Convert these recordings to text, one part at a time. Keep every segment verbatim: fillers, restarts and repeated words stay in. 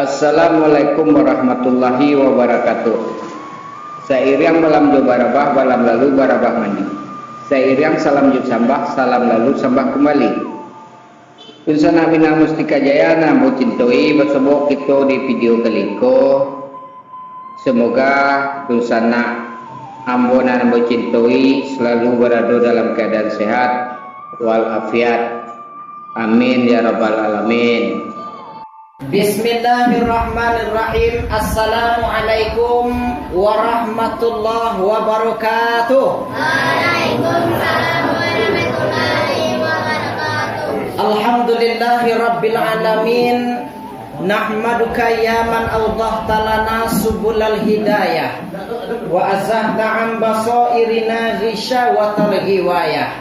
Assalamualaikum warahmatullahi wabarakatuh. Sairiang balam jo barabah, balam lalu barabah mandi. Sairiang salam jo sambah, salam lalu sambah kumbali. Dunsanak Minang Mustika Jaya nan ambo cintoi, basobok kito di video kali ko. Semoga dunsanak ambo nan ambo cintoi selalu barado dalam keadaan sehat walafiat. Amin ya rabbal alamin. Bismillahirrahmanirrahim. Assalamualaikum warahmatullahi wabarakatuh. Waalaikumsalam warahmatullahi wabarakatuh. Alhamdulillahi rabbil alamin. Nahmaduka ya man awdahta lana subulal hidayah, wa azahta an basairina ghisyawatal ghiwayah.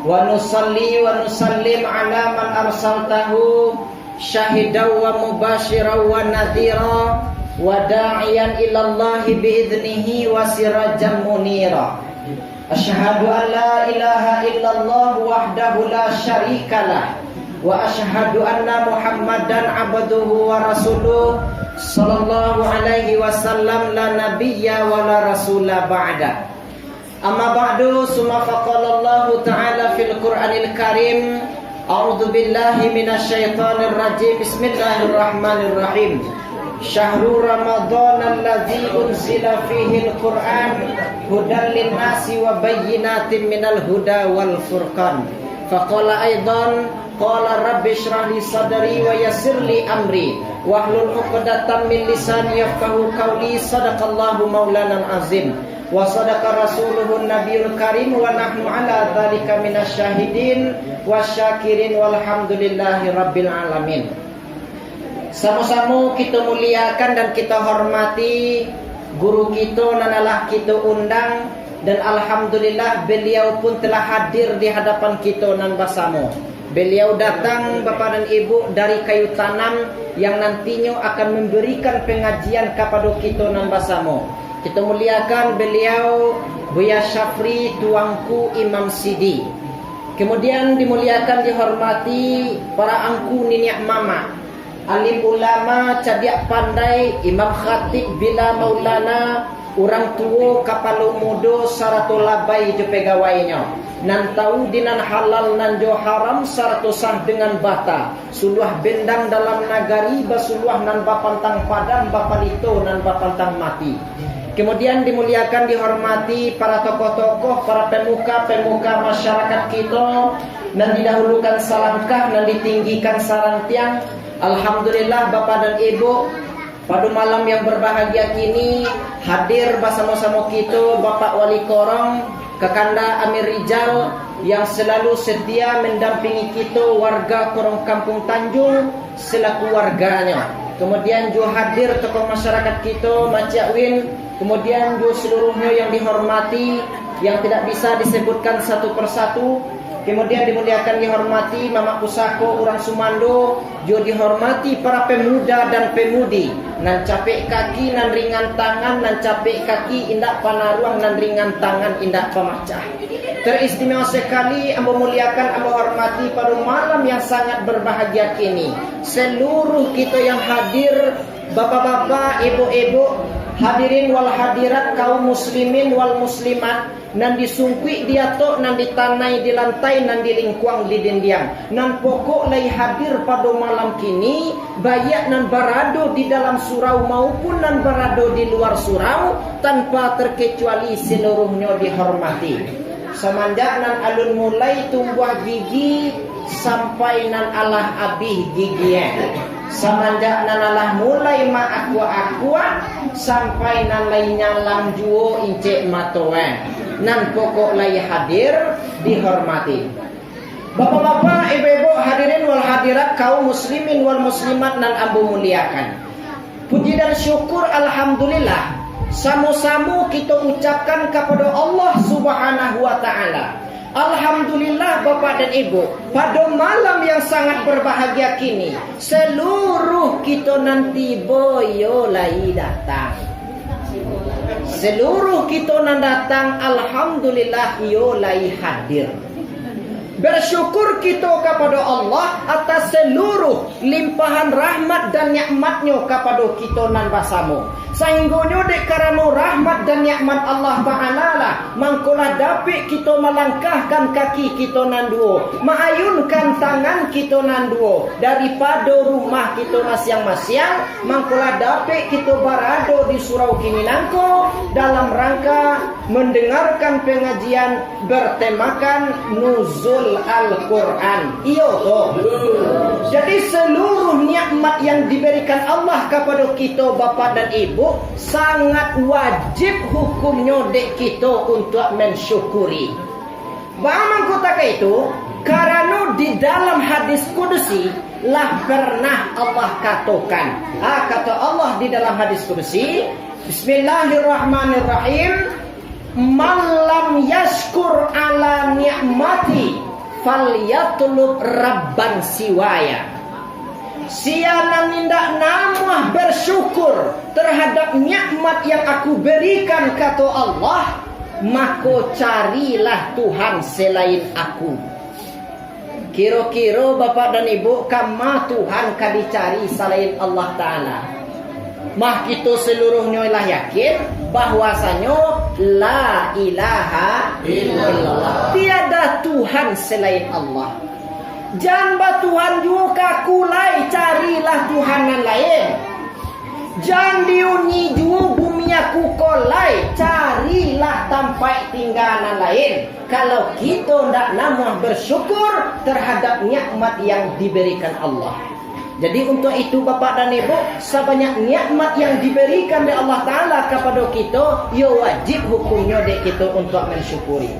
Wa nusalli wa nusallim ala man arsaltahu syahidan wa mubasyiran wa nadhira, wa da'iyan ilallahi bi'idhnihi wa sirajan munira. Asyhadu an la ilaha illallah wahdahu la syarikalah, wa asyhadu anna Muhammadan abduhu wa rasuluh, sallallahu alaihi wasallam, la nabiyya wa la rasula ba'da. Amma ba'du, summa faqala Allahu ta'ala fil Qur'anil Karim, a'udzu billahi minasy syaithanir rajim. Bismillahirrahmanirrahim. Syahru Ramadhanal ladzi unzila fihil Qur'an hudan linnasi wa bayyinatin minal huda wal furqan. Faqala aidan, qala rabbi shrah li sadri wa yassir li amri, wahlul uqdatam min lisani yafqahu qawli. Sadaqallahu maulanal azim. Wa sadaqa rasuluhun nabiyul karim, wa nahnu ala dzalika minasy syahidin wasyakirin, walhamdulillahi rabbil alamin. Samo-samo kito muliakan dan kito hormati guru kito nan alah kito undang, dan alhamdulillah, beliau pun telah hadir di hadapan kito nan basamo. Beliau datang, Bapak dan Ibu, dari Kayu Tanam yang nantinyo akan memberikan pengajian kapado kito nan basamo. Kito muliakan beliau, Buya Syafri Tuanku Imam Sidi. Kemudian dimuliakan, dihormati para angku niniak mamak, alim ulama, cadiak pandai, imam khatib bila maulana, urang tuo, kapalo mudo, sarato labai jo pegawainyo, nan tahu di nan halal nan jo haram, sarato sah dengan bata, suluah bendang dalam nagari, basuluah nan bapantang padam, bapalito nan bapantang mati. Kemudian dimuliakan, dihormati para tokoh-tokoh, para pemuka-pemuka masyarakat kito, nan didahulukan salangkah, nan ditinggikan sarantiang. Alhamdulillah, Bapak dan Ibu, pado malam yang berbahagia kini, hadir basamo-samo kito Bapak Wali Korong, Kakanda Amir Rijal, yang selalu setia mendampingi kito warga Korong Kampung Tanjung, selaku warganyo. Kemudian juo hadir tokoh masyarakat kito, Maciak Win, kemudian juo seluruhnyo yang dihormati, yang tidak bisa disebutkan satu persatu. Kemudian dimuliakan, dihormati mamak pusako, urang sumando, juo dihormati para pemuda dan pemudi, nan capek kaki, nan ringan tangan, nan capek kaki indak panaruang, nan ringan tangan indak pamacah. Teristimewa sekali ambo muliakan, ambo hormati pado malam yang sangat berbahagia kini. Seluruh kito yang hadir, bapak-bapak, ibu-ibu, hadirin wal hadirat, kaum muslimin wal muslimat, nan disungkuik di atok, nan ditanai di lantai, nan dilingkuang di dindiang, nan pokok lai hadir pado malam kini, baiak nan barado di dalam surau maupun nan barado di luar surau, tanpa terkecuali seluruhnyo dihormati. Samanjak nan alun mulai tumbuah gigi, sampai nan alah abih gigi, eh. Samanjak nan alah mulai maakuak-akuak, sampai nan lai nyalang juo incek mato, eh. Nan pokok lai hadir, dihormati. Bapak-bapak, ibu-ibu, hadirin wal hadirat, kaum muslimin wal muslimat nan ambo muliakan. Puji dan syukur, alhamdulillah, samo-samo kito ucapkan kapado Allah Subhanahu wa Ta'ala. Alhamdulillah, Bapak dan Ibu, pado malam yang sangat berbahagia kini, seluruh kito nan tibo iyo lai datang. Seluruh kito nan datang, alhamdulillah, iyo lai hadir. Bersyukur kito kapado Allah atas seluruh limpahan rahmat dan nikmat-Nyo kapado kito nan basamo. Sainggonyo dek karano rahmat dan nikmat Allah Ta'ala lah, mangkolah dapek kito malangkahkan kaki kito nan duo, maayunkan tangan kito nan duo, daripado rumah kito masiang-masiang, mangkolah dapek kito barado di surau kini nangko dalam rangka mandangarkan pangajian bertemakan Nuzul Al-Quran. Iyo toh? Jadi, seluruh nikmat yang diberikan Allah kapado kito, bapak dan ibu, sangat wajib hukumnyo dek kito untuak mansyukuri. Baa mangko takah itu? Karano di dalam hadis kudusi lah pernah Allah katokan. Ah, kato Allah di dalam hadis kudusi, Bismillahirrahmanirrahim. "Man lam yashkur ala ni'mati, falyatlub rabban siwaya." Sia nan indak namuah bersyukur terhadap nikmat yang Aku berikan, kato Allah, mako carilah Tuhan selain Aku. Kiro-kiro, bapak dan ibu, kama Tuhan ka dicari salain Allah Ta'ala? Mah kito saluruhnyo lah yakin bahwasanyo la ilaha illallah. Tiada Tuhan selain Allah. Jan batuhan juo ka Aku lai, carilah Tuhan nan lain. Jan diuni juo bumi Aku ko lai, carilah tampaik tingga nan lain. Kalau kito ndak namuah bersyukur terhadap nikmat yang diberikan Allah. Jadi, untuak itu, bapak dan ibu, sabanyak nikmat yang diberikan dek Allah Ta'ala kapado kito, iyo wajib hukumnyo dek kito untuak mansyukuri.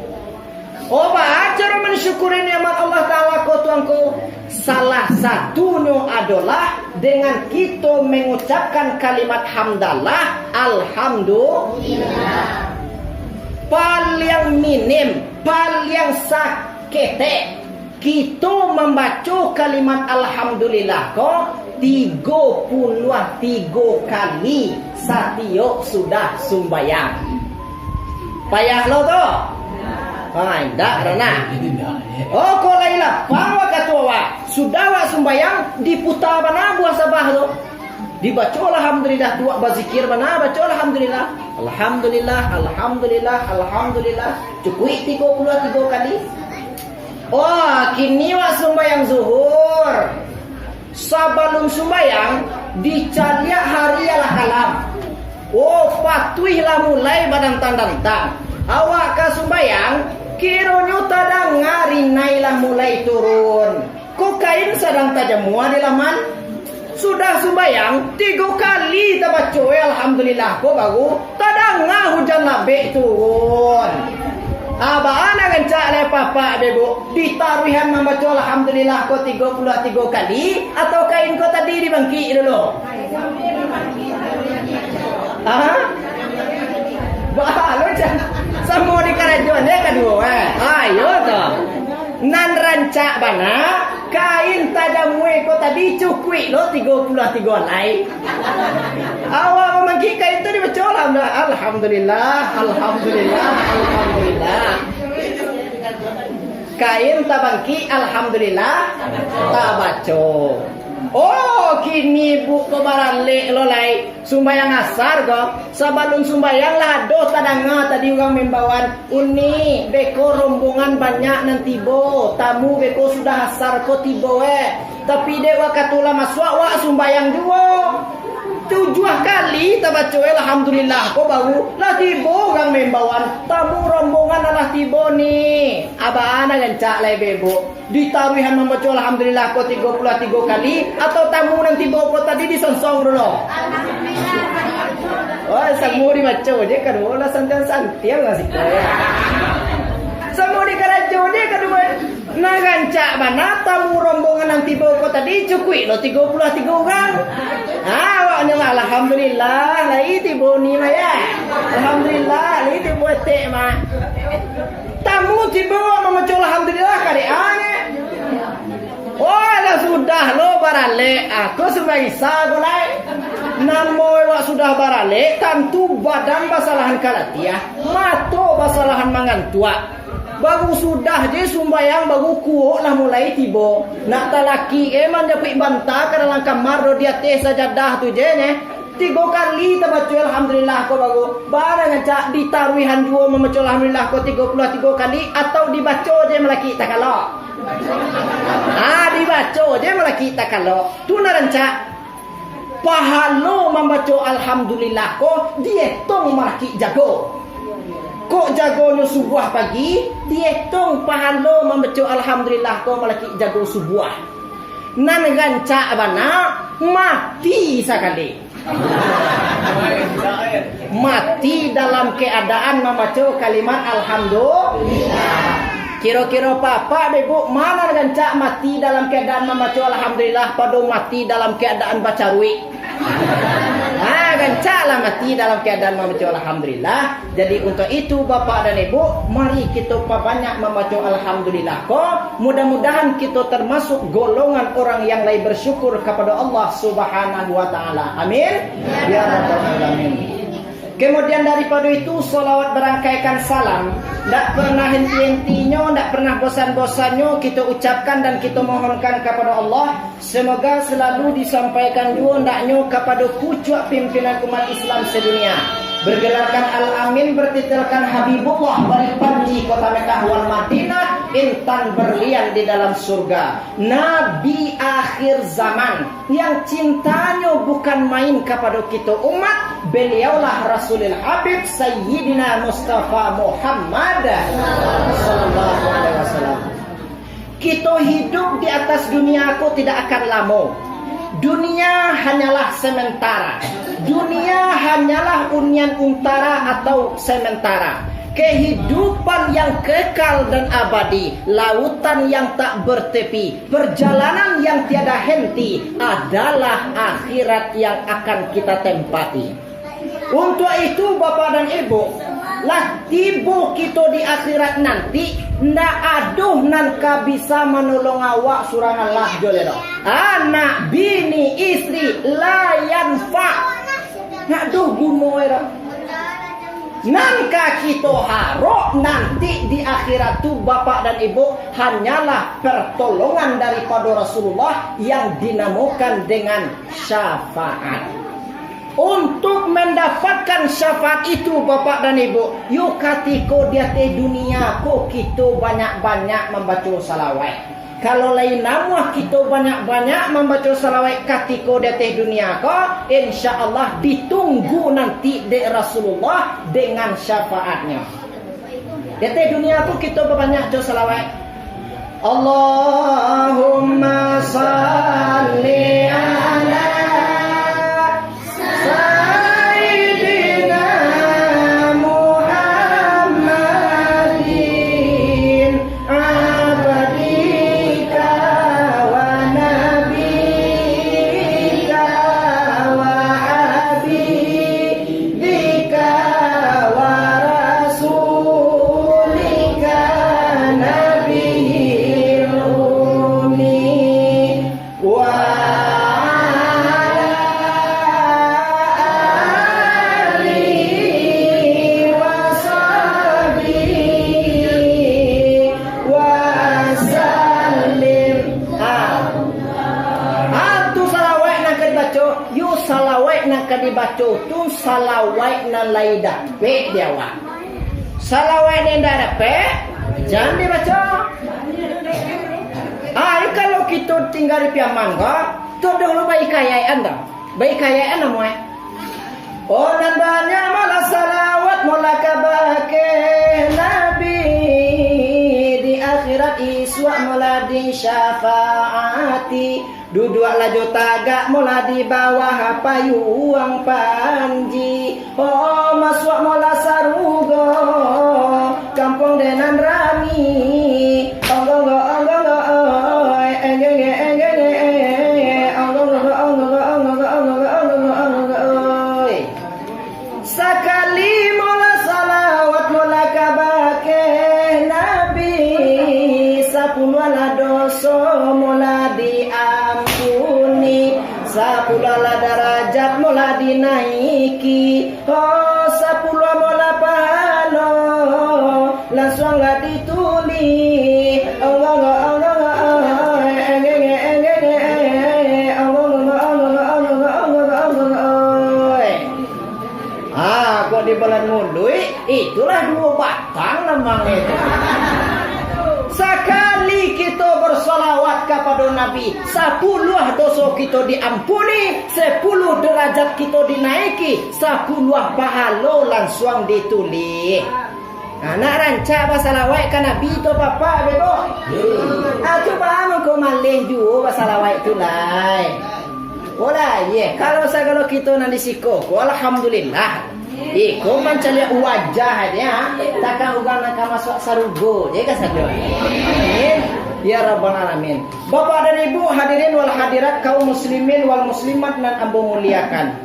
Oh, baa caro mansyukuri nikmat Allah Ta'ala ko, tuangku? Salah satunyo adolah dengan kito mangucapkan kalimat hamdalah, Alhamdulillah. Paliang minim, paliang saketek, kito mambaco kalimat Alhamdulillah ko tigo puluah tigo kali satiok sudah sumbayang. Payah lo tu? Ha, indak, Rana. Oh, ko lai lapang wakatu awak. Sudah awak sumbayang, diputa bana buah sabah tu. Dibaco Alhamdulillah tu, awak bazikir bana, baco Alhamdulillah. Alhamdulillah, Alhamdulillah, Alhamdulillah. Cukuik tigo puluah tigo kali. Oh, kini awak sumbayang zuhur. Sabalun sumbayang, dicaliak hari alah kalam. Oh, patuih lah mulai badantang-dantang. Awak ka sumbayang, kironyo tadanga rinai lah mulai turun. Ko kain sadang tajamua di laman. Sudah sumbayang, tigo kali tabaco, eh, Alhamdulillah, ko baru tadanga hujan labek turun. Ah, baa nan rancak lai, Pak, Pak, Ibu? Ditaruihan mambaco Alhamdulillah ko tigo puluah tigo kali, atau kain ko tadi dibangkik dulu? Ah? Baa lo, cak. Samo di karajoan, eh, kaduo, eh. Ayo, toh. Nan rancak bana, kain tajamua ko tadi cukuik lo tigo puluah tigo alai. Awak mamangkik kain tu dibaco lah, Alhamdulillah, Alhamdulillah, Alhamdulillah. Kain tabangkik, Alhamdulillah, tabaco. Oh, kini buk ko baralek lo lai. Sumbayang asar ko, sabalun sumbayang lah ado tadanga tadi urang maimbauan, "Uni, beko rombongan banyak nan tibo, tamu beko sudah asar ko tibo, eh." Tapi dek wakatu lah masuak, wak sumbayang juo. Tujuah kali tabaco, eh, Alhamdulillah ko baru lah tibo urang maimbauan, "Tamu rombongan alah tibo ni." Ah, baa nan rancak lai, Ibu? Ditaruihan mambaco Alhamdulillah ko tigo puluah tigo kali, atau tamu nan tibo ko tadi disonsong dulu? Oh, samo dibaco je kaduo lah, santiang-santiang lah siko, ya. Samo dikarajo je kaduo. Nan rancak bana tamu rombongan nan tibo ko tadi cukuik lo tigo puluah tigo urang. Ah, awaknyo lah, Alhamdulillah, lai tibo ni mah, ya. Alhamdulillah, lai tibo etek mah. Tamu tibo mambaco Alhamdulillah, kadek ane. Oh, lah sudah lo baralek, aku sumbayang Isya ko lai. Namo awak sudah baralek, tantu badan basalahan kalatiah, mato basalahan mangantuak. Baru sudah je sumbayang, baru kuok lah mulai tibo. Nak talakik e manjapuik banta ka dalam kamar do di ateh sajadah tu je nyo. Tigo kali tabaco alhamdulillah ko baru. Bana rancak ditaruihan juo mambaco alhamdulillah ko tigo puluah tigo kali, atau dibaco je malakik takalok? Ah, dibaco je malakik takalok. Tu nan rancak. Pahalo mambaco alhamdulillah ko dietong malakik jago. Kok jagonyo subuah pagi, dietong pahalo mambaco alhamdulillah ko malakik jago subuah. Nan rancak bana, mati sakali. Mati dalam keadaan mambaco kalimat alhamdulillah. Kiro-kiro Bapak, Ibu, ma nan rancak mati dalam keadaan mambaco alhamdulillah, pado mati dalam keadaan bacaruik? Ha, rancaklah mati dalam keadaan mambaco alhamdulillah. Jadi, untuak itu, Bapak dan Ibu, mari kito pabanyak mambaco alhamdulillah ko. Mudah-mudahan kito termasuk golongan orang yang lai bersyukur kapada Allah Subhanahu wa Ta'ala. Amin. Ya Rabbal Alamin. Kemudian daripado itu, salawat barangkaikan salam, ndak pernah henti-hentinyo, ndak pernah bosan-bosannyo kito ucapkan dan kito mohonkan kapada Allah. Semoga selalu disampaikan juo ndaknyo kapado pucuak pimpinan umat Islam sedunia, bergelarkan Al-Amin, bertitelkan Habibullah, baripanji Kota Mekah wal Madinah, intan berlian di dalam surga, Nabi akhir zaman, yang cintanyo bukan main kapado kito umat, beliaulah Rasulil Habib Sayyidina Mustafa Muhammad sallallahu alaihi wasallam. Kito hidup di atas dunia ko tidak akan lamo. Dunia hanyalah sementara. Dunia hanyalah unian untara atau sementara. Kehidupan yang kekal dan abadi, lautan yang tak bertepi, perjalanan yang tiada henti adalah akhirat yang akan kita tempati. Untuak itu, Bapak dan Ibu, lah tibo kito di akhirat nanti, ndak ado nan ka bisa manolong awak surang alah jo lai doh. Anak, bini, istri, layan fa. Ndak ado guno e doh. Nan ka kito harok nanti di akhirat tu, Bapak dan Ibu, hanyalah pertolongan daripado Rasulullah yang dinamokan dengan syafaat. Untuk mendapatkan syafaat itu, Bapak dan Ibu, yo katiko di ateh dunia ko kito banyak-banyak mambaco salawat. Kalau lai namuah kito banyak-banyak mambaco salawat katiko di ateh dunia ko, insya Allah ditunggu nanti dek Rasulullah dengan syafaatnya. Di ateh dunia ko kito babanyak jo salawat. Allahumma salli ala Sayyidina Muhammadin, abdika wa nabiyika wa habibika wa rasulika nabiyil ummi. Wa ala alihi wa sahbihi wa sallim. Ah. Ah, tu salawat nan ka dibaco, yo salawat nan ka dibaco tu salawat nan lai dapek di awak. Salawat nan indak dapek, jan dibaco. Ah, kalau kito tingga di Piaman ko, tu dulu baikayaan tu. Baikayaan namo e. Oh, nan banyak molah salawat, molah kabake Nabi, di akhirat isuak molah disyafaati. Duduaklah jo tagak molah di bawah payuang panji. Oh, masuak molah sarugo, kampuang den nan rami. Onggo, onggo, onggo, onggo, oi. Enggenge, enggenge, eh. Onggo, onggo, onggo, oi. Sakali molah salawat molah kabake Nabi, sapuluahlah doso molah diampuni, sapuluahlah darajat molah dinaiki, oh, sapuluah molah pahalo lansuanglah ditu- Di balan Muluik, itulah duo batang namang itu. Sakali kito bersalawat kapado Nabi, sapuluah doso kito diampuni, sapuluah derajat kito dinaiki, sapuluah pahalo lansuang ditulih. Ha, nak rancak basalawaik ka Nabi tu, Bapak, Ibu? Ha, cubo mangko maleh juo basalawaik tu lai. Olah, ye, kalau sagalo kito nan di siko ko, alhamdulillah. Iko mancaliak wajah aja, takkan urang nan ka masuak sarugo je ka sajo. Amin. Ya Rabbal Alamin. Bapak dan Ibu, hadirin wal hadirat, kaum muslimin wal muslimat nan ambo muliakan.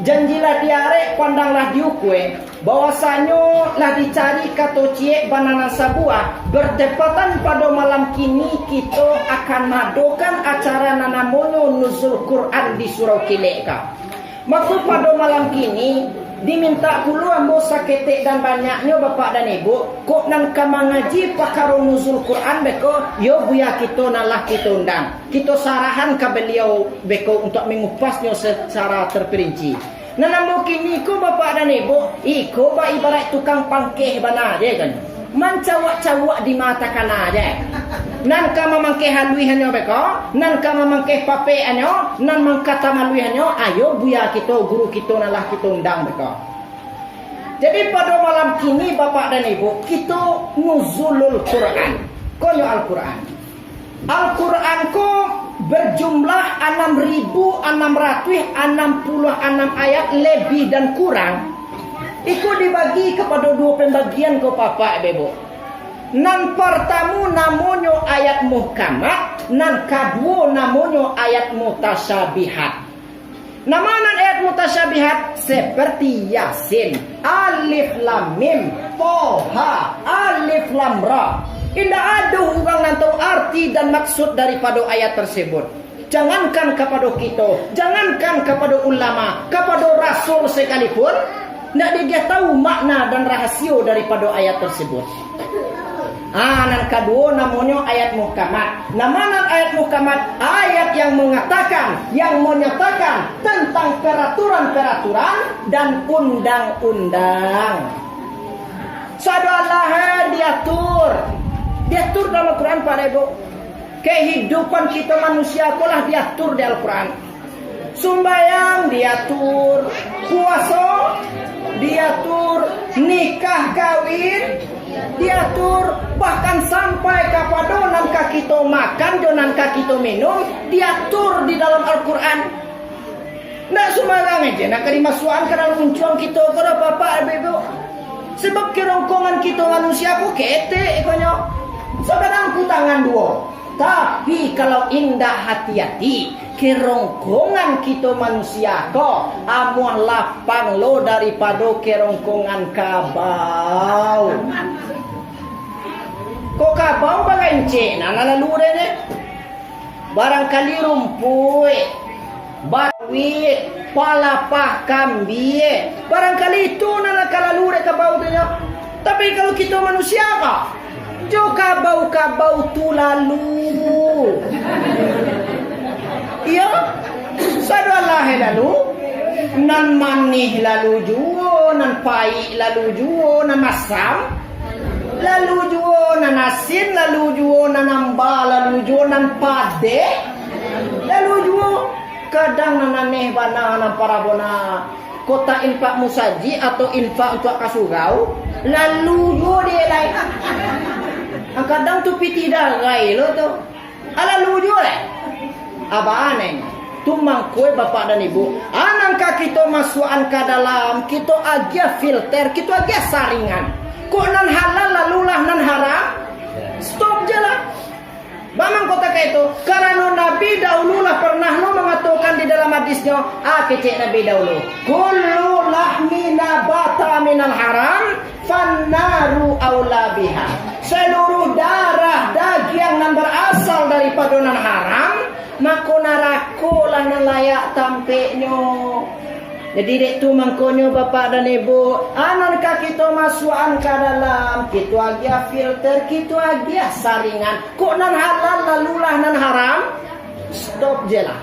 Janjilah diarek, pandanglah diukue, bahwasanyo lah dicari kato ciek bana nan sabuah, bertepatan pado malam kini kito akan maadokan acara nan namonyo Nuzul Quran di Surau Kilek ka. Mako, pado malam kini, dimintak pulo ambo saketek dan banyaknyo, Bapak dan Ibu, kok nan ka mangaji pakaro Nuzul Quran beko, yo buya kito nan lah kito undang. Kito sarahan ka baliau beko untuak mangupasnyo secara terperinci. Nan ambo kini ko, Bapak dan Ibu, iko baibarat tukang pangkeh bana je kan. Mancawak-cawak di mata kana je. Nan ka mamangkeh aluih hanyo beko, nan ka mamangkeh papek hanyo, nan mangkatam aluih hanyo, ayo buya kito, guru kito nan lah kito undang beko. Jadi pado malam kini, Bapak dan Ibu, kito Nuzulul Quran. Konyo Al-Quran. Al-Quran ko berjumlah anam ribu anam ratuih anam puluah anam ayat lebih dan kurang. Iko dibagi kapado duo pambagian ko, Bapak Ibu. Nan partamo namonyo ayat muhkamat, nan kaduo namonyo ayat mutasyabihat. Nama nan ayat mutasyabihat? Seperti Yasin, Alif Lam Mim, Toha, Alif Lam Ra. Indak ado urang nan tahu arti dan maksud daripado ayat tersebut. Jangankan kapado kito, jangankan kapado ulama, kapado rasul sekalipun, ndak digiah tahu makna dan rahasio daripado ayat tersebut. Ah, nan kaduo namonyo ayat muhkamat. Nama nan ayat muhkamat? Ayat yang mengatakan, yang menyatakan tentang peraturan-peraturan dan undang-undang. Sado Allah, eh, diatur. Diatur dalam Al-Quran, Pak Ibu. Kehidupan kita manusia ko lah diatur di Al-Quran. Sumbayang diatur, puaso diatur, nikah kawin diatur, bahkan sampai kapado nan ka kito makan jo nan ka kito minum diatur di dalam Al-Quran. Ndak sumbarang aja nak ka dimasuakan ka dalam muncuang kito ko, Bapak Ibu. Sebab kerongkongan kito manusia ko ketek ikonyo. Sabarang ku tangan duo. Tapi kalau indak hati-hati, kerongkongan kito manusia ko amuah lapang lo daripado kerongkongan kabau. Ko kabau bagancik, nah, nah lalu deh, deh. Barangkali rumpuik, baruik, palapah kambie. Barangkali itu nan ka lalu dek kabau tu nyo. Tapi kalau kito manusia ko, jo kabau-kabau tu lalu. Iyo, sado alah lalu. Nan manih lalu juo, nan paik lalu juo, nan masam lalu juo, nan asin lalu juo, nan amba lalu juo, nan padeh lalu juo. Kadang nan aneh bana, nan parah bona. Kotak infak musajik atau infak untuak ka surau, lalu juo di lai. Kadang tu pitih darai lo tu. Alalu juo, eh? Abah aneh. Tu mangko, eh, Bapak dan Ibu, a nan ka kito masuakan ka dalam, kito agiah filter, kito agiah saringan. Kok nan halal lalulah, nan haram stop je lah. Bamang kota ka itu, karano Nabi dahulu lah pernah lo mangatokan di dalam hadisnyo, ah, kecek Nabi dahulu, "Kullu lahmi nabata minal haram, fannaru aula biha." Seluruh darah dagiang nan barasal daripado nan haram, mako narako lah nan layak tampeknyo. Jadi, dek tu mangkonyo, Bapak dan Ibu, a nan ka kito masuakan ka dalam, kito agiah filter, kito agiah saringan. Kok nan halal lalulah nan haram? Stop je lah.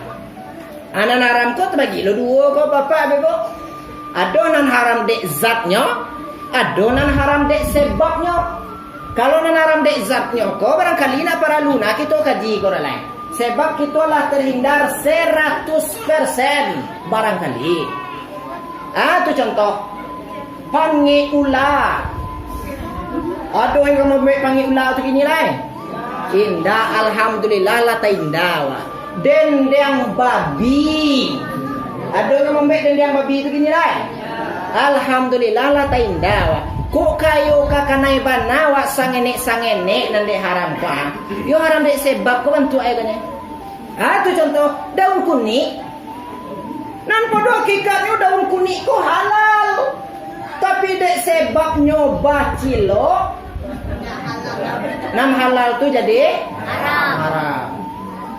A nan haram ko tabagi lo duo ko, Bapak, Ibu. Ado nan haram dek zatnyo, ado nan haram dek sebabnyo. Kalau nan haram dek zatnyo ko, barangkali ndak paralu nah kito kaji ko lai. Sebab kito lah terhindar seratus persen barangkali. Ah, tu contoh. Pangik ula. Ado nan ka mambuek pangik ula tu kini lai? Indak, alhamdulillah lah tainda wak. Dendiang babi. Ado nan mambuek dendiang babi tu kini lai? Alhamdulillah lah tainda wak. Kok kayo ka kanai bana wak sangenek-sangenek nan dek haram ko, ah? Yo haram dek sebab ko bantuak e ko nyo. Ha, tu contoh, daun kunik. Nan pado hakikatnyo daun kunik ko halal. Tapi dek sebabnyo bacilok, nan halal tu jadi haram.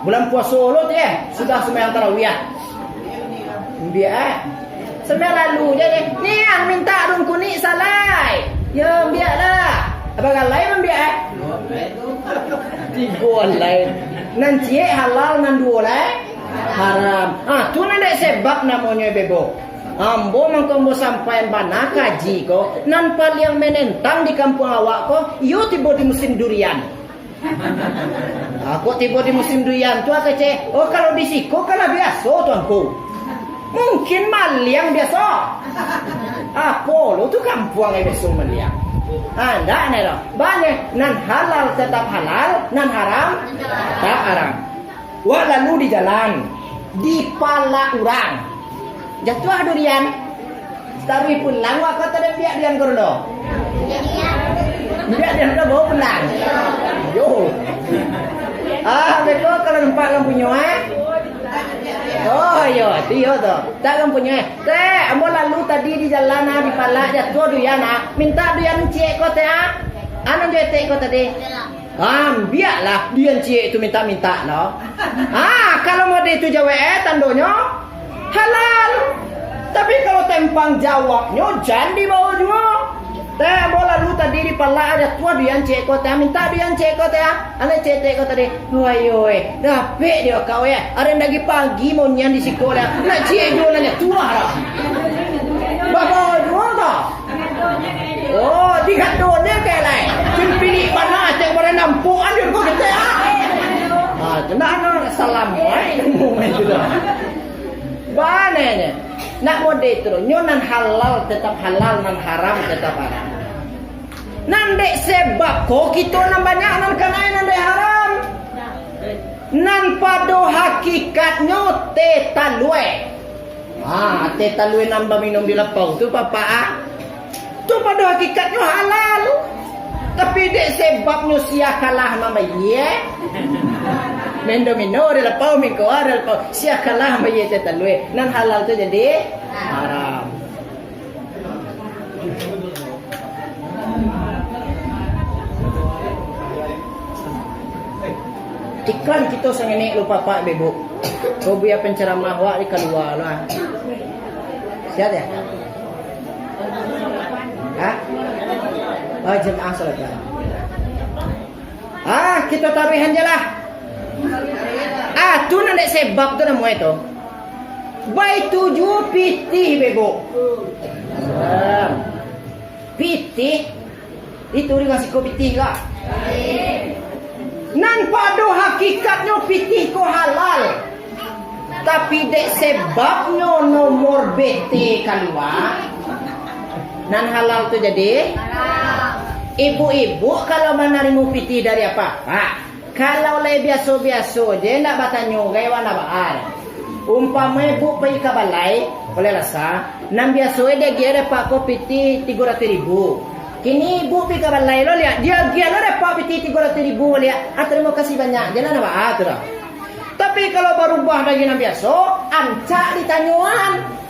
Bulan puaso lo tu, eh, sudah sumbayang tarawih, ah. Ambiak, eh. Sambiang lalu je deh. Niang mintak daun kunik salai. Yo, ambiaklah. Apo galai ambiak, eh? Tigo alai. Nan ciek halal, nan duo lai haram. Ah, tu nan dek sebab namonyo bebo. Ambo mangko ambo sampaian bana kaji ko, nan paliang menentang di kampuang awak ko, iyo tibo di musim durian. Ah, kok tibo di musim durian tu, ah, kecek, "Oh, kalau di siko kan lah biaso, Tuanku." Mungkin maliang biaso. Apo lo tu kampuang e biaso maliang. Ah, ndak nyo lo. Banyak, nan halal tetap halal, nan haram tetap haram. Wak lalu di jalan, dipalak urang. Jatuah durian. Taruih pulang wak ka tadek biak dian ko dulu. Biak dian ko bawa pulang. Yo. Ah, beko kalau nampak lampunyo, eh? Oh, iyo, tu iyo tu. Tak lampunyo, eh. Tek, ambo lalu tadi di jalan, ah, dipalak jatuah durian, ah. Mintak durian ciek ko, Tek, ah. Anu jo etek ko tadi. Ambiaklah, dian ciek tu mintak-mintak lo. Ah, kalau mode tu jawek, eh, tandonyo halal. Tapi kalau tempang jawabnyo, jan dibawa juo. Teh, ambo lalu tadi dipalak, jatuah dian ciek ko, Teh, mintak dian ciek ko, Teh. Anak ciek ko tadi, wah, yo, eh, dapek dio kau, eh. Ari nan pagi monian di siko, Teh. Nak ciek juo nan jatuah lah. Babawa juo tu. Oh, digado ne kek lai. Cun pilik bana, cek barang nampuan di rumah kito, ah. Ah, tu nah, nah, salam, eh, ilmu main tu dah. Bana ne. Nak mode tu, nyo nan halal tetap halal, nan haram tetap haram. Nan dek sebab ko kito nan banyak nan kanai nan dek haram. Nan pado hakikatnyo teh talue. Ha, teh talue nan baminum di lapau tu, Bapak, ah. Tu pado hakikatnyo halal tu. Tapi dek sebabnyo sia kalah mambayie. Mendo-mendo di lapau, mingkoa di lapau. Sia kalah mambayie teh talue. Nan halal tu jadi haram. Iklan kito sangenek lo, Bapak, Ibu. Ko buya penceramah wak di kalua lah. Siap ya? Hah? Oh, jemaah salat. Ah, kito taruihan je lah. Ah, tu nan dek sebab tu namo e tu. Baitu juo pitih, Bebo. Pitih. Itu di siko pitih ka. Nan pado hakikatnyo pitih ko halal. Tapi dek sebabnyo nomor B T kalua, nan halal tu jadi. Ibu-ibu kalau manarimo pitih dari apak-apak, kalau lai biaso-biaso je, ndak batanyo gai wan ndak baa. Umpamo ibu pai ka balai, balai lasa, nan biaso e diagiah dek apak ko pitih tigo ratuih ribu. Kini ibu pai ka balai lo liak, diagiah lo dek apak pitih tigo ratuih ribu liak. Ah, tarimo kasih banyak je lah, ndak baa tu doh. Tapi kalau barubah dari nan biaso, rancak ditanyoan.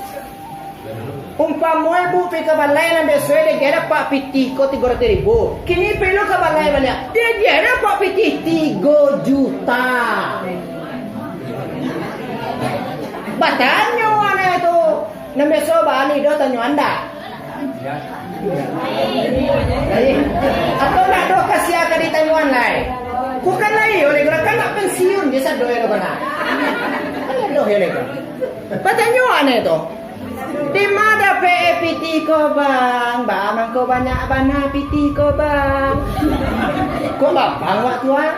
Umpamo ibu pai ka balai nan biaso e diagiah dek apak pitih ko tigo ratuih ribu. Kini pai lo ka balai baliak, diagiah dek apak pitih tigo juta. Batanyo anak tu. Nan biaso bali doh tanyoan ndak? Atau ndak doh ka sia ka ditanyoan lai? Bukan lai, oleh gerakan nak pensiun je sado ya doh kana. Kan doh ya lego. Batanyo anak tu. Di ma dapek Ko bang, baa mangko banyak bana pitih ko bang. Kok babang wak tu ah?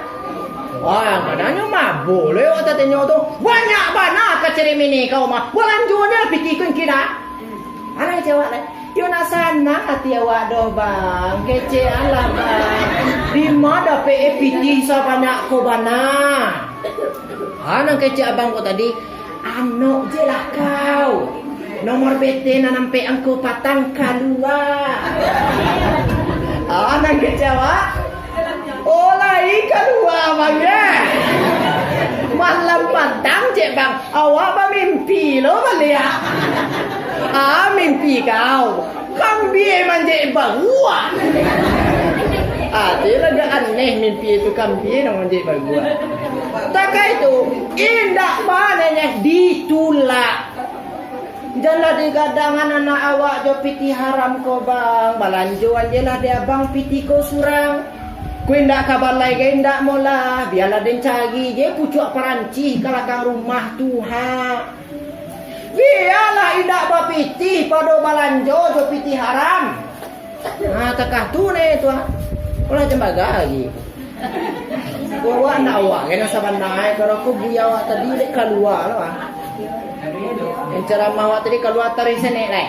Wah, kadanyo mabo le wak tatanyo tu. Banyak bana ka cerimini kau mah. Balanjo nyo pitih ko kini ah. Alah jawab le. Yo nak sanang ati awak doh bang. Kecek alah bang. Di ma dapek e pitih sabanyak ko bana? Ha, nan kecek abang ko tadi, anok je lah kau. Nomor B T nan ampek angko patang kalua. Ah, nan kecek awak? Oh, lai kalua, Bang, ya? Malam patang, cek, Bang. Awak bamimpi lo baliak. Ah, mimpi kau. Kambie manjek baruak. Ah, tu lah agak aneh mimpi tu, kambie nan manjek baruak. Takai tu, indak banenyeh ditulak. Janlah digadangan anak awak jo pitih haram ko, Bang. Balanjoan je lah di abang pitih ko surang. Ko indak ka balai gai indak molah. Bialah den cari je pucuak parancih ka lakang rumah tu, ha. Bialah indak bapitih pado balanjo jo pitih haram. Ha, takah tu ne tu, ha. Olah jambaga lagi. Awak ndak awak, kena sabananyo, kalau aku buya awak tadi dek kalua lo, ha. Yang ceramah awak tadi kalua taruih senek lai.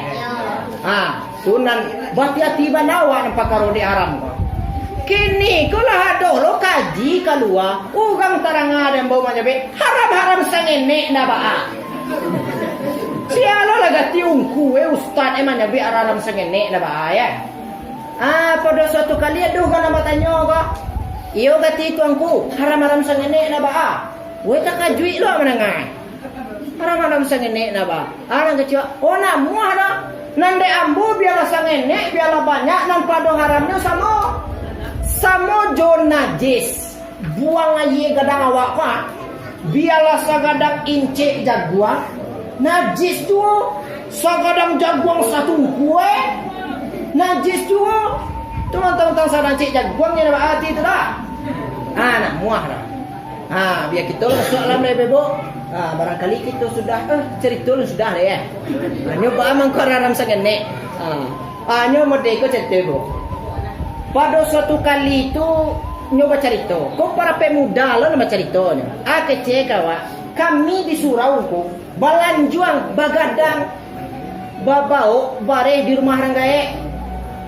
Ha, tu nan bahati-hati bana awak nan pakaro dek haram ko. Kini ko lah ado lo kaji kalua, urang taranga den bau manyabik, haram-haram sangenek ndak baa. Sia lo lah gati ungku, eh, ustaz, eh, manyabik haram-haram sangenek ndak baa, ya. Ah, pado suatu kali ado urang nan batanyo ko, iyo gati tuanku, haram-haram sangenek ndak baa. Weh, takajuik lo mandanga. Haram-haram sangenek ndak baa. Ah, nan kecek, oh, namuah dah. Nan dek ambo bialah sangenek, bialah banyak, nan pado haramnyo samo. Samo jo najis. Buang aia gadang awak ko, ah. Bialah sagadang incek jaguang, najis juo. Sagadang jaguang satungku, eh, najis juo. Tu mantang-mantang sagadang incek jaguang, nyo ndak baati tu lah. Ah, namuah lah. Ah, bia kito masuak alam deh, Bebo. Ah, barangkali kito sudah, eh, carito lah sudah deh, eh. Hanyo baa mangko haram sangenek. Ah. Ah, nyo model ko carito, Bu. Pado suatu kali tu, nyo bacarito. Ko para pemuda lo nan bacarito nyo. Ah, kecek awak. Kami di surau ko, balanjuang, bagadang, babaok bareh di rumah urang gaek.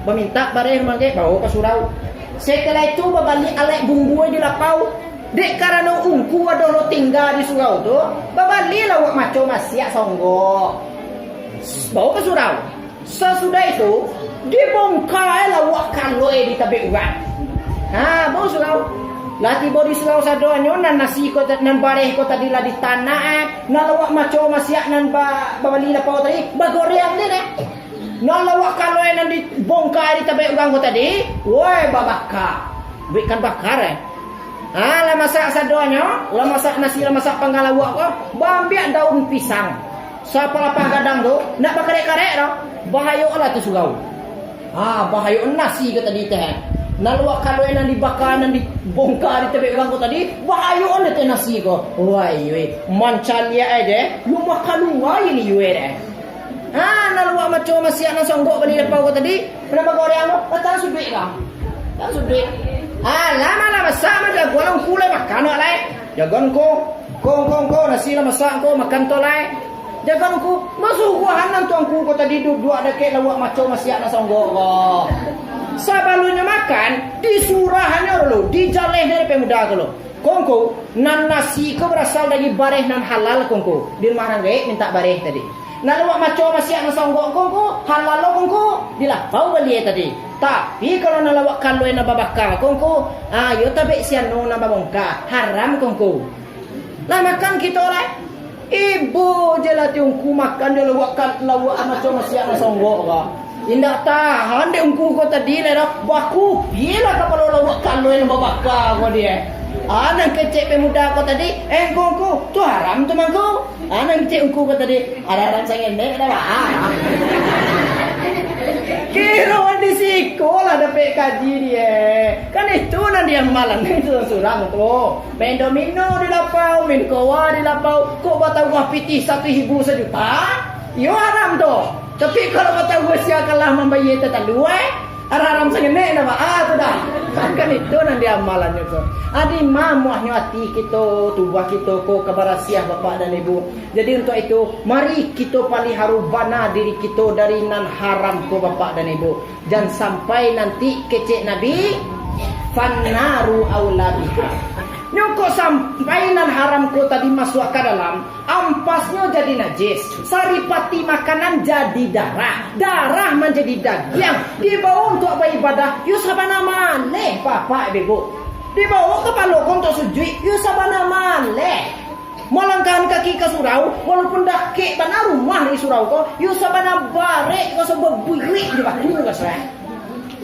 Bamintak bareh rumah gaek, baok ka surau. Setelah itu, babali alek bumbua di lapau. Dek karano ungku ado lo tingga di surau tu, babalilah awak maco masiak songgok. Baok ka surau. Sasudah itu, dibongka lah awak kalua di tabek urang. Ha, baok surau. Lah tibo di surau sadonyo, nan nasi ko ta-, nan bareh ko tadi lah ditanak, eh. Nan awak maco masiak nan ba-, babali lapau tadi, bagoreang deh, eh. Nan awak kalua nan dibongka di tabek urang ko tadi, woi, babaka. Buek ikan bakar, eh. Ha, lah masak sadonyo, lah masak nasi, lah masak panggang lauak ko, baambiak daun pisang. Sapalapah gadang tu, ndak bakarek-karek doh. Bahayo lah tu surau. Ha, bahayo nasi ko tadi teh. Nan awak kalua nan dibaka, nan dibongka di tabek urang ko tadi, bahayo lah teh nasi ko. Wai, wai, mancaliak aja, yo makalua ini yo deh. Ha, nan awak maco masiak nan songgok bali lapau ko tadi, nan bagoreang tu, datang suduik lah. Datang suduik. Ha, lah masak mah jaguang ungku lai makan awak lai. Jaguang ungku, ko, ko, ko, nasi lah masak ungku, makan tu lai. Jaguang ungku, basuruahan nan tuangku ko tadi duduak dakek lauak maco masiak nan songgok ko. Sabalunnyo makan, disurahannyo dulu, dijaleh dari pemuda ko lo. Ko ungku, nan nasi ko barasal dari bareh nan halal ko ungku. Di rumah urang gaek mintak bareh tadi. Nan awak maco masiak nan songgok ko ungku, halal lo ko ungku, di lapau bali tadi. Tapi kalau nan awak kalua nan babaka ko ungku, ah, yo tabek si anu nan babongka, haram ko ungku. Lah makan kito lai. Ibo je lah ti ungku makan jo lauak ka-, lauak maco masiak nan songgok ko. Indak tahan dek ungku ko tadi lai doh, bakupi lah kapalo lauak kalua nan babaka ko deh. Ah, nan kecek pemuda ko tadi, eh, ungku, ungku, tu haram tu mangko. Ah, nan kecek ungku ko tadi, haram-haram sangenek dah, Pak. Ah. Kiro di siko lah dapek kaji deh. Kan itu nan diamalan itu surang tu. Main domino di lapau, main koa di lapau, kok batauah pitih satu ribu sajuta? Iyo haram tu. Tapi kalau batau sia kalah mambayia tatandu, eh, haram-haram sangenek dah, Pak. Ah, tu dah. Kan itu nan diamalannyo tu. Adi mamuahnyo ati kito, tubuah kito ko ka barasiah, Bapak dan Ibu. Jadi untuak itu, mari kito paliharu bana diri kito dari nan haram ko, Bapak dan Ibu. Jan sampai nanti kecek Nabi, "Fannaru aula biha." Nyo kok sampai nan haram ko tadi masuak ka dalam, ampasnyo jadi najis, saripati makanan jadi darah, darah manjadi dagiang, dibawo untuak baibadah, yo sabana maleh, Bapak Ibu. Dibawo kapalo ko untuak sujuik, yo sabana maleh. Malangkahan kaki ka surau, walaupun dakek bana rumah dari surau ko, yo sabana barek, raso baburuik di batu raso, eh.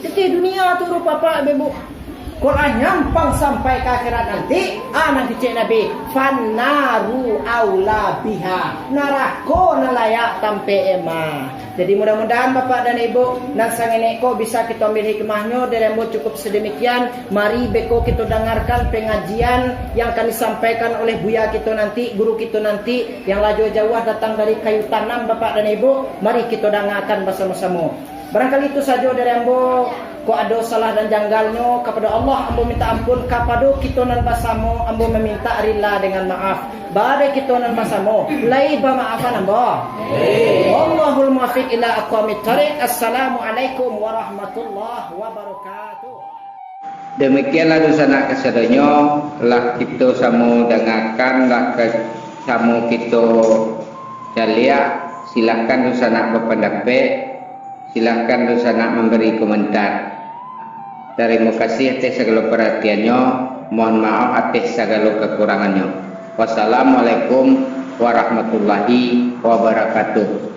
Jadi dunia tu rupa, Bapak Ibu. Kok lah nyampang sampai ka akhirat nanti, ah, nan kecek Nabi, "Fannaru aula biha." Narako nan layak tampek emah. Jadi mudah-mudahan Bapak dan Ibu, nan sangenek ko bisa kito ambil hikmahnyo, dari ambo cukup sedemikian. Mari beko kito dangarkan pengajian yang akan disampaikan oleh buya kito nanti, guru kito nanti, yang lah jauah-jauah datang dari Kayu Tanam, Bapak dan Ibu. Mari kito dangarkan basamo-samo. Barangkali itu sajo dari ambo. Kok ado salah dan janggalnyo, kapado Allah ambo minta ampun, kapado kito nan basamo ambo maminta rila dengan maaf. Bade kito nan basamo, lai bamaafan ambo. Wallahul muwaffiq ila aqwamit thariq. Assalamualaikum warahmatullahi wabarakatuh. Demikianlah dunsanak kasadonyo, lah kito samo dangakan, lah ka-, samo kito caliak. Silahkan dunsanak bapandapek, silahkan dunsanak mambari komentar. Tarimo kasih ateh sagalo paratiannyo, mohon maaf ateh sagalo kakurangannyo. Wassalamualaikum warahmatullahi wabarakatuh.